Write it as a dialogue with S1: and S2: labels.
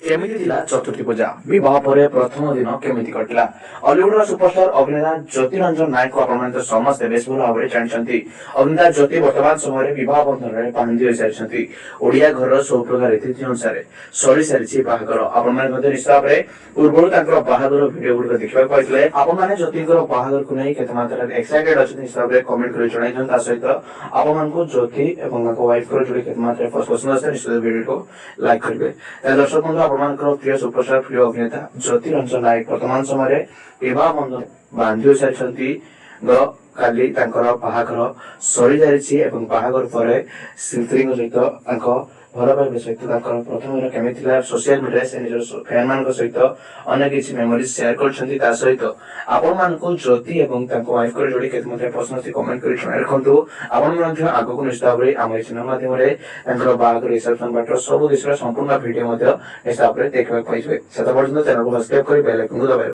S1: କେମିତି ଥିଲା ଚତୁର୍ଥୀ ପୂଜା? ବିବାହ ପରେ ପ୍ରଥମ ଦିନ କେମିତି କଟିଲା? ଅଲିଉଡର ସୁପରଷ୍ଟାର ଅଭିନେତା ଜ୍ୟୋତି ରଞ୍ଜନ ନାୟକଙ୍କୁ ଆପଣମାନେ ତ ସମସ୍ତେ ବେଶ ଭଲ ଭାବରେ ଜାଣିଛନ୍ତି। ଅଭିନେତା ଜ୍ୟୋତି ବର୍ତ୍ତମାନ ସମୟରେ ବିବାହ ବନ୍ଧନରେ ବାନ୍ଧି ହୋଇସାରିଛନ୍ତି। ଓଡ଼ିଆ ଘରର ସବୁ ପ୍ରକାର ରୀତିନୀତି ଅନୁସାରେ ସରିସାରିଛି ବାହାଘର। ଆପଣମାନେ ମଧ୍ୟ ନିଶ୍ଚିତ ଭାବରେ ପୂର୍ବରୁ ତାଙ୍କର ବାହାଘର ଭିଡିଓ ଗୁଡ଼ିକ ଦେଖିବାକୁ ପାଇଥିଲେ। ଆପଣମାନେ ଜ୍ୟୋତିଙ୍କର ବାହାଘରକୁ ନେଇ କେତେ ମାତ୍ରାରେ ଏକ୍ସାଇଟେଡ୍ ଅଛନ୍ତି, ନିଶ୍ଚିତ ଭାବରେ କମେଣ୍ଟ କରି ଜଣାଇ ଦିଅନ୍ତୁ। ତା ସହିତ ଆପଣମାନଙ୍କୁ ଜ୍ୟୋତି ଏବଂ ତାଙ୍କ ୱାଇଫଙ୍କର ଯୋଡ଼ି କେତେ ମାତ୍ରାରେ ପସନ୍ଦ ଆସିଥାଏ, ନିଶ୍ଚିତ ଭିଡିଓକୁ ଲାଇକ୍ କରିବେ। ତାହେଲେ ଦର୍ଶକ ବନ୍ଧୁ, ଆପଣମାନଙ୍କର ପ୍ରିୟ ସୁପରଷ୍ଟାର, ପ୍ରିୟ ଅଭିନେତା ଜ୍ୟୋତି ରଞ୍ଜନ ନାୟକ ବର୍ତ୍ତମାନ ସମୟରେ ବିବାହ ବନ୍ଧନ ବାନ୍ଧି ହୋଇସାରିଛନ୍ତି। କାଲି ତାଙ୍କର ବାହାଘର ସରିସାରିଛି ଏବଂ ବାହାଘର ପରେ ସ୍ତ୍ରୀଙ୍କ ସହିତ ତାଙ୍କ ଭଲ ପାଇବା ସହିତ ତାଙ୍କର ପ୍ରଥମ ଦିନ କେମିତି ଥିଲା, ସୋସିଆଲ ମିଡିଆରେ ସେ ନିଜର ଫ୍ୟାନ୍ ମାନଙ୍କ ସହିତ ଅନେକ କିଛି ମେମୋରିଜ ସେୟାର କରିଛନ୍ତି। ତା ସହିତ ଆପଣମାନଙ୍କୁ ଜ୍ୟୋତି ଏବଂ ତାଙ୍କ ୱାଇଫଙ୍କର ଯୋଡ଼ି କେତେ ମାତ୍ରାରେ ପସନ୍ଦ ଅଛି, କମେଣ୍ଟ କରି ଜଣାଇ ରଖନ୍ତୁ। ଆପଣ ମଧ୍ୟ ଆଗକୁ ନିଶ୍ଚିତ ଭାବରେ ଆମ ଏହି ଚ୍ୟାନେଲ ମାଧ୍ୟମରେ ତାଙ୍କର ବାହାଘର ରିସେପସନ ପାର୍ଟିର ସବୁ କିଛିର ସମ୍ପୂର୍ଣ୍ଣ ଭିଡିଓ ମଧ୍ୟ ନିଶ୍ଚିତ ଭାବରେ ଦେଖିବାକୁ ପାଇଯିବେ। ସେତେ ପର୍ଯ୍ୟନ୍ତ ଚ୍ୟାନେଲକୁ ସବସ୍କ୍ରାଇବ କରି ବେଲ୍ ଆଇକନକୁ ଦବାଇ